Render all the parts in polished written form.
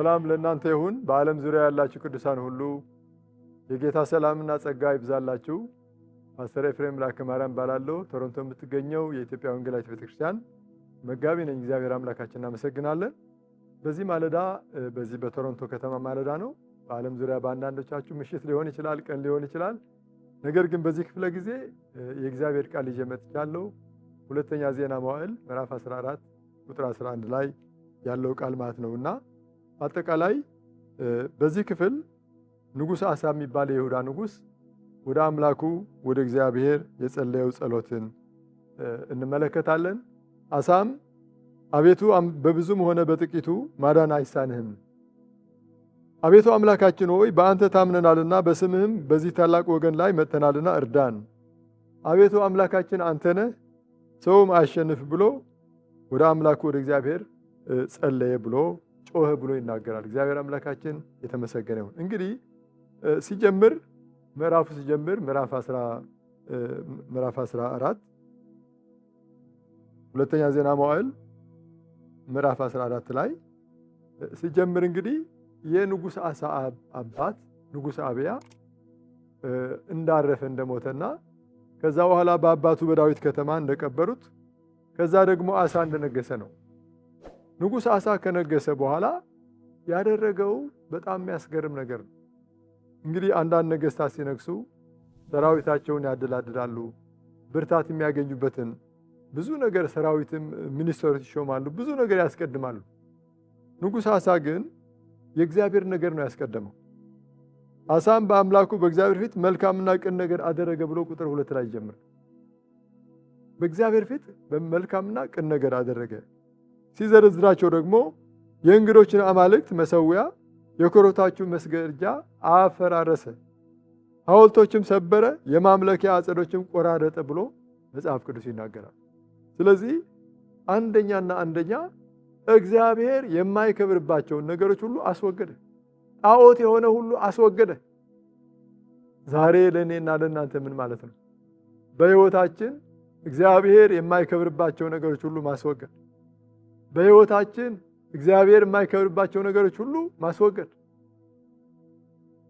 ሰላም ለእናንተ ይሁን። በዓለም ዙሪያ ያላችሁ ቅዱሳን ሁሉ የጌታ ሰላምና ጸጋ ይብዛላችሁ። ፓስተር ኤፍሬም ላከማርያም እባላለሁ። ቶሮንቶ የምትገኘው የኢትዮጵያ ወንጌላዊት ቤተክርስቲያን መጋቢ ነኝ። እግዚአብሔር አምላካችን እናመሰግናለን። በዚህ ማለዳ በዚህ በቶሮንቶ ከተማ ማለዳ ነው። በዓለም ዙሪያ በአንዳንዶቻችሁ ምሽት ሊሆን ይችላል፣ ቀን ሊሆን ይችላል። ነገር ግን በዚህ ክፍለ ጊዜ የእግዚአብሔር ቃል ይዤ መጥቻለሁ። ሁለተኛ ዜና መዋዕል ምዕራፍ 14 ቁጥር 11 ላይ ያለው ቃል ማለት ነውና አጠቃላይ በዚህ ክፍል ንጉሥ አሳ የሚባል የይሁዳ ንጉሥ ወደ አምላኩ ወደ እግዚአብሔር የጸለየው ጸሎትን እንመለከታለን። አሳም አቤቱ በብዙም ሆነ በጥቂቱ ማዳን አይሳንህም፣ አቤቱ አምላካችን ሆይ በአንተ ታምነናልና በስምህም በዚህ ታላቅ ወገን ላይ መጥተናልና እርዳን። አቤቱ አምላካችን አንተ ነህ፣ ሰውም አያሸንፍ ብሎ ወደ አምላኩ ወደ እግዚአብሔር ጸለየ ብሎ ጮኸ ብሎ ይናገራል። እግዚአብሔር አምላካችን የተመሰገነ ይሁን። እንግዲህ ሲጀምር ምዕራፉ ሲጀምር ምዕራፍ 14 ሁለተኛ ዜና መዋዕል ምዕራፍ 14 ላይ ሲጀምር እንግዲህ የንጉሥ አሳ አባት ንጉሥ አብያ እንዳረፈ እንደሞተና ከዛ በኋላ በአባቱ በዳዊት ከተማ እንደቀበሩት ከዛ ደግሞ አሳ እንደነገሰ ነው። ንጉሥ አሳ ከነገሰ በኋላ ያደረገው በጣም የሚያስገርም ነገር ነው። እንግዲህ አንዳንድ ነገስታት ሲነግሱ ሰራዊታቸውን ያደላድላሉ፣ ብርታት የሚያገኙበትን ብዙ ነገር ሰራዊትም ሚኒስትሮች ይሾማሉ፣ ብዙ ነገር ያስቀድማሉ። ንጉሥ አሳ ግን የእግዚአብሔር ነገር ነው ያስቀደመው። አሳም በአምላኩ በእግዚአብሔር ፊት መልካምና ቅን ነገር አደረገ ብሎ ቁጥር 2 ላይ ይጀምራል። በእግዚአብሔር ፊት መልካምና ቅን ነገር አደረገ። ሲዘረዝራቸው ደግሞ የእንግዶችን አማልክት መሰዊያ የኮረብታዎቹን መስገጃ አፈራረሰ፣ ሐውልቶችም ሰበረ፣ የማምለኪያ አጸዶችም ቆራረጠ ብሎ መጽሐፍ ቅዱስ ይናገራል። ስለዚህ አንደኛና አንደኛ እግዚአብሔር የማይከብርባቸውን ነገሮች ሁሉ አስወገደ። ጣዖት የሆነ ሁሉ አስወገደ። ዛሬ ለኔና ለእናንተ ምን ማለት ነው? በሕይወታችን እግዚአብሔር የማይከብርባቸው ነገሮች ሁሉ ማስወገድ፣ በሕይወታችን እግዚአብሔር የማይከብርባቸው ነገሮች ሁሉ ማስወገድ፣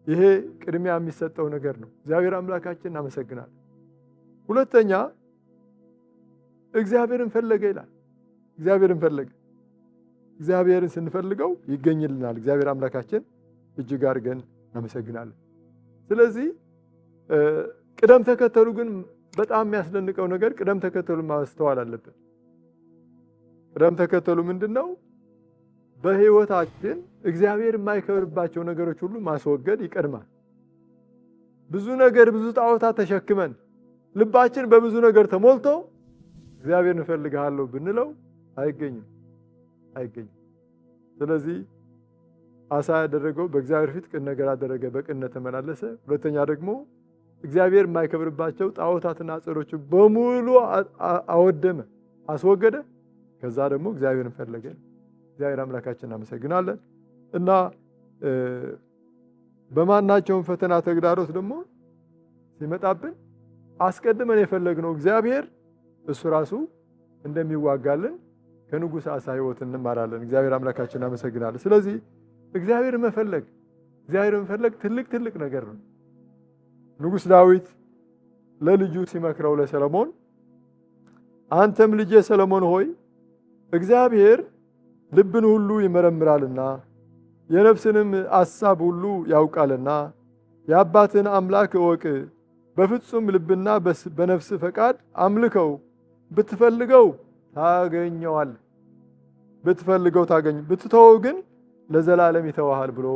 ይሄ ቅድሚያ የሚሰጠው ነገር ነው። እግዚአብሔር አምላካችን እናመሰግናለን። ሁለተኛ እግዚአብሔርን ፈለገ ይላል። እግዚአብሔርን ፈለገ። እግዚአብሔርን ስንፈልገው ይገኝልናል። እግዚአብሔር አምላካችን እጅግ አድርገን እናመሰግናለን። ስለዚህ ቅደም ተከተሉ ግን በጣም የሚያስደንቀው ነገር ቅደም ተከተሉ ማስተዋል አለብን። ቅደም ተከተሉ ምንድነው? በሕይወታችን እግዚአብሔር የማይከብርባቸው ነገሮች ሁሉ ማስወገድ ይቀድማል። ብዙ ነገር ብዙ ጣዖታት ተሸክመን ልባችን በብዙ ነገር ተሞልቶ እግዚአብሔርን እፈልግሃለሁ ብንለው አይገኝም አይገኝም። ስለዚህ አሳ ያደረገው በእግዚአብሔር ፊት ቅን ነገር አደረገ፣ በቅንነት ተመላለሰ። ሁለተኛ ደግሞ እግዚአብሔር የማይከብርባቸው ጣዖታትና አጸዶች በሙሉ አወደመ፣ አስወገደ። ከዛ ደግሞ እግዚአብሔርን ፈለገ። እግዚአብሔር አምላካችን እናመሰግናለን። እና በማናቸውም ፈተና ተግዳሮት ደግሞ ሲመጣብን አስቀድመን የፈለግነው እግዚአብሔር እሱ ራሱ እንደሚዋጋልን ከንጉሥ አሳ ሕይወት እንማራለን። እግዚአብሔር አምላካችን እናመሰግናለን። ስለዚህ እግዚአብሔር መፈለግ ትልቅ ትልቅ ነገር ነው። ንጉሥ ዳዊት ለልጁ ሲመክረው ለሰለሞን አንተም ልጄ ሰለሞን ሆይ እግዚአብሔር ልብን ሁሉ ይመረምራልና የነፍስንም አሳብ ሁሉ ያውቃልና የአባትን አምላክ እወቅ፣ በፍጹም ልብና በነፍስ ፈቃድ አምልከው፣ ብትፈልገው ታገኘዋለህ፣ ብትፈልገው ታገኝ፣ ብትተወው ግን ለዘላለም ይተውሃል ብሎ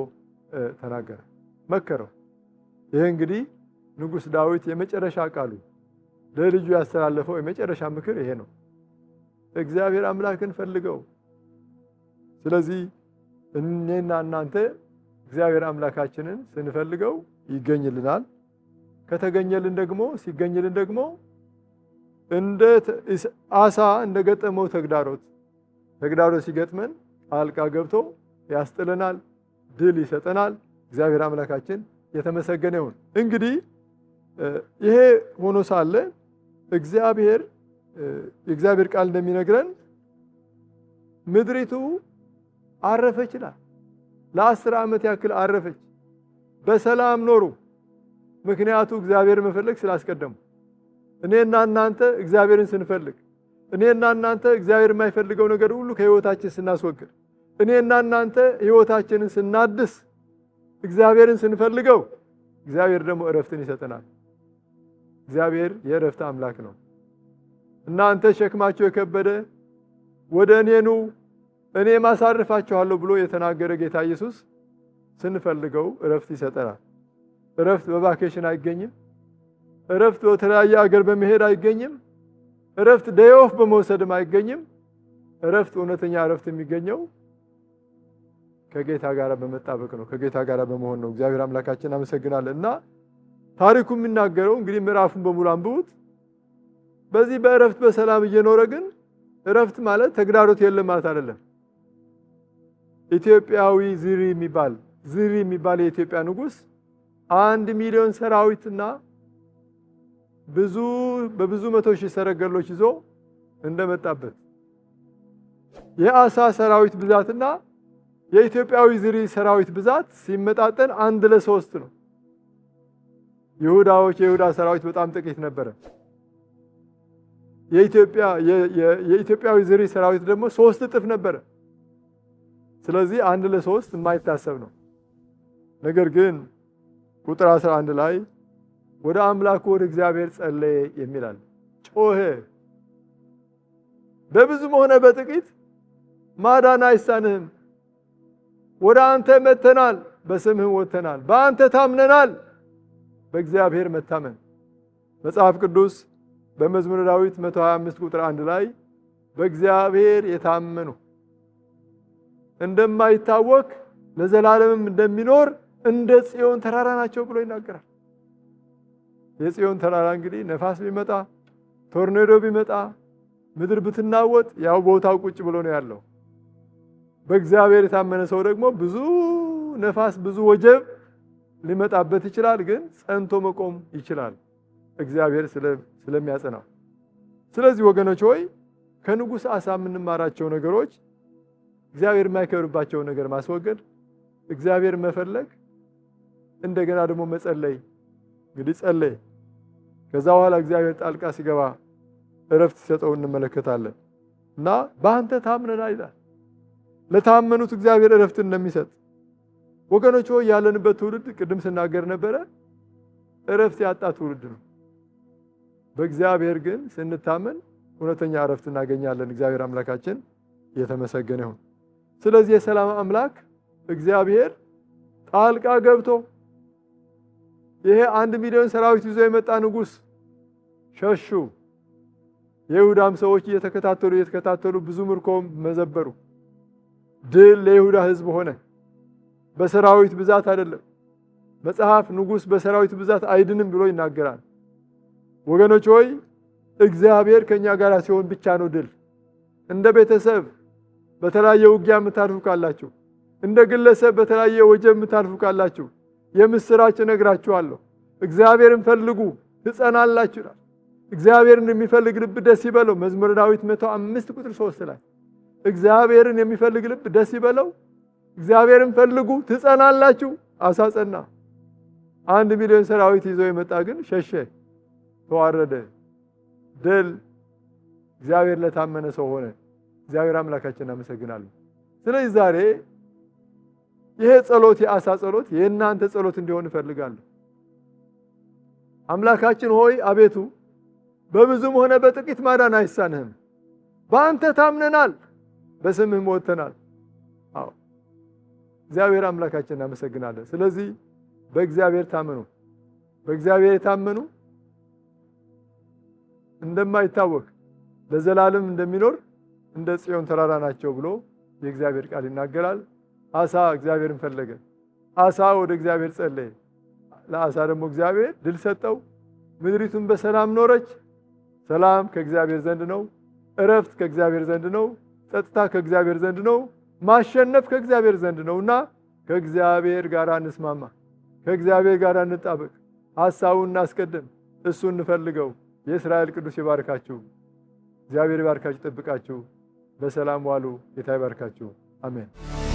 ተናገረ፣ መከረው። ይሄ እንግዲህ ንጉሥ ዳዊት የመጨረሻ ቃሉ ለልጁ ያስተላለፈው የመጨረሻ ምክር ይሄ ነው። እግዚአብሔር አምላክን ፈልገው። ስለዚህ እኔና እናንተ እግዚአብሔር አምላካችንን ስንፈልገው ይገኝልናል። ከተገኘልን ደግሞ ሲገኝልን ደግሞ እንደ አሳ እንደገጠመው ተግዳሮት ሲገጥመን ጣልቃ ገብቶ ያስጥለናል፣ ድል ይሰጠናል። እግዚአብሔር አምላካችን የተመሰገነ ይሁን። እንግዲህ ይሄ ሆኖ ሳለ እግዚአብሔር የእግዚአብሔር ቃል እንደሚነግረን ምድሪቱ አረፈች ይላል። ለ10 ዓመት ያክል አረፈች። በሰላም ኖሩ። ምክንያቱ እግዚአብሔር መፈለግ ስላስቀደሙ። እኔና እናንተ እግዚአብሔርን ስንፈልግ፣ እኔና እናንተ እግዚአብሔር የማይፈልገው ነገር ሁሉ ከህይወታችን ስናስወግድ፣ እኔና እናንተ ህይወታችንን ስናድስ፣ እግዚአብሔርን ስንፈልገው እግዚአብሔር ደግሞ እረፍትን ይሰጠናል። እግዚአብሔር የእረፍት አምላክ ነው። እናንተ ሸክማችሁ የከበደ ወደ እኔ ኑ እኔ ማሳርፋችኋለሁ ብሎ የተናገረ ጌታ ኢየሱስ ስንፈልገው እረፍት ይሰጠናል። እረፍት በ vacation አይገኝም። እረፍት በተለያየ አገር በመሄድ አይገኝም። እረፍት day off በመውሰድም አይገኝም። እረፍት፣ እውነተኛ እረፍት የሚገኘው ከጌታ ጋር በመጣበቅ ነው፣ ከጌታ ጋር በመሆን ነው። እግዚአብሔር አምላካችን አመሰግናለን። እና ታሪኩ የሚናገረው እንግዲህ ምዕራፉን በሙሉ አንብቡት። በዚህ በእረፍት በሰላም እየኖረ ግን እረፍት ማለት ተግዳሮት የለም ማለት አይደለም። ኢትዮጵያዊ ዝሪ የሚባል የኢትዮጵያ ንጉስ 1 ሚሊዮን ሰራዊትና ብዙ በብዙ መቶ ሺህ ሰረገሎች ይዞ እንደመጣበት፣ የአሳ ሰራዊት ብዛትና የኢትዮጵያዊ ዝሪ ሰራዊት ብዛት ሲመጣጠን 1 ለ3 ነው። የይሁዳ ሰራዊት በጣም ጥቂት ነበረ። የኢትዮጵያዊ ዝሪ ሰራዊት ደግሞ 3 እጥፍ ነበረ። ስለዚህ 1 ለ3 የማይታሰብ ነው። ነገር ግን ቁጥር 11 ላይ ወደ አምላኩ ወደ እግዚአብሔር ጸለየ የሚላል፣ ጮኸ። በብዙም ሆነ በጥቂት ማዳን አይሳንህም። ወደ አንተ መጥተናል፣ በስምህም ወጥተናል፣ በአንተ ታምነናል። በእግዚአብሔር መታመን፣ መጽሐፍ ቅዱስ በመዝሙረ ዳዊት 125 ቁጥር 1 ላይ በእግዚአብሔር የታመኑ እንደማይታወክ ለዘላለምም እንደሚኖር እንደ ጽዮን ተራራ ናቸው ብሎ ይናገራል። የጽዮን ተራራ እንግዲህ ነፋስ ቢመጣ፣ ቶርኔዶ ቢመጣ፣ ምድር ብትናወጥ ያው ቦታው ቁጭ ብሎ ነው ያለው። በእግዚአብሔር የታመነ ሰው ደግሞ ብዙ ነፋስ፣ ብዙ ወጀብ ሊመጣበት ይችላል፣ ግን ጸንቶ መቆም ይችላል እግዚአብሔር ስለሚያጸናው። ስለዚህ ወገኖች ሆይ፣ ከንጉሥ አሳ የምንማራቸው ነገሮች እግዚአብሔር የማይከብርባቸውን ነገር ማስወገድ፣ እግዚአብሔር መፈለግ፣ እንደገና ደግሞ መጸለይ። እንግዲህ ጸለየ። ከዛ በኋላ እግዚአብሔር ጣልቃ ሲገባ እረፍት ሲሰጠው እንመለከታለን። እና በአንተ ታምነናል ይላል። ለታመኑት እግዚአብሔር እረፍትን እንደሚሰጥ። ወገኖች ሆይ፣ ያለንበት ትውልድ ቅድም ስናገር ነበረ፣ እረፍት ያጣ ትውልድ ነው። በእግዚአብሔር ግን ስንታመን እውነተኛ እረፍት እናገኛለን። እግዚአብሔር አምላካችን የተመሰገነ ይሁን። ስለዚህ የሰላም አምላክ እግዚአብሔር ጣልቃ ገብቶ ይሄ 1 ሚሊዮን ሰራዊት ይዞ የመጣ ንጉሥ ሸሹ። የይሁዳም ሰዎች እየተከታተሉ እየተከታተሉ ብዙ ምርኮም መዘበሩ። ድል ለይሁዳ ሕዝብ ሆነ። በሰራዊት ብዛት አይደለም። መጽሐፍ ንጉሥ በሰራዊት ብዛት አይድንም ብሎ ይናገራል። ወገኖች ሆይ፣ እግዚአብሔር ከኛ ጋር ሲሆን ብቻ ነው ድል። እንደ ቤተሰብ በተለያየ ውጊያ የምታልፉ ካላችሁ፣ እንደ ግለሰብ በተለያየ ወጀብ የምታልፉ ካላችሁ የምስራች እነግራችኋለሁ። እግዚአብሔርን ፈልጉ ትጸናላችሁ ይላል። እግዚአብሔርን የሚፈልግ ልብ ደስ ይበለው። መዝሙረ ዳዊት 105 ቁጥር 3 ላይ እግዚአብሔርን የሚፈልግ ልብ ደስ ይበለው። እግዚአብሔርን ፈልጉ ትጸናላችሁ። አሳ ጸና። 1 ሚሊዮን ሰራዊት ይዞ የመጣ ግን ሸሸ፣ ተዋረደ። ድል እግዚአብሔር ለታመነ ሰው ሆነ። እግዚአብሔር አምላካችን እናመሰግናለን። ስለዚህ ዛሬ ይሄ ጸሎት፣ የአሳ ጸሎት የእናንተ ጸሎት እንዲሆን እፈልጋለሁ። አምላካችን ሆይ፣ አቤቱ፣ በብዙም ሆነ በጥቂት ማዳን አይሳንህም። በአንተ ታምነናል፣ በስምህም ወጥተናል። አዎ፣ እግዚአብሔር አምላካችን እናመሰግናለን። ስለዚህ በእግዚአብሔር ታመኑ። በእግዚአብሔር የታመኑ እንደማይታወክ ለዘላለም እንደሚኖር እንደ ጽዮን ተራራ ናቸው ብሎ የእግዚአብሔር ቃል ይናገራል። አሳ እግዚአብሔርን ፈለገ። አሳ ወደ እግዚአብሔር ጸለየ። ለአሳ ደግሞ እግዚአብሔር ድል ሰጠው። ምድሪቱን በሰላም ኖረች። ሰላም ከእግዚአብሔር ዘንድ ነው። እረፍት ከእግዚአብሔር ዘንድ ነው። ጸጥታ ከእግዚአብሔር ዘንድ ነው። ማሸነፍ ከእግዚአብሔር ዘንድ ነው እና ከእግዚአብሔር ጋር እንስማማ፣ ከእግዚአብሔር ጋር እንጣበቅ፣ ሐሳቡን እናስቀድም፣ እሱን እንፈልገው። የእስራኤል ቅዱስ ይባርካችሁ። እግዚአብሔር ይባርካችሁ፣ ይጠብቃችሁ። በሰላም ዋሉ። ጌታ ይባርካችሁ። አሜን።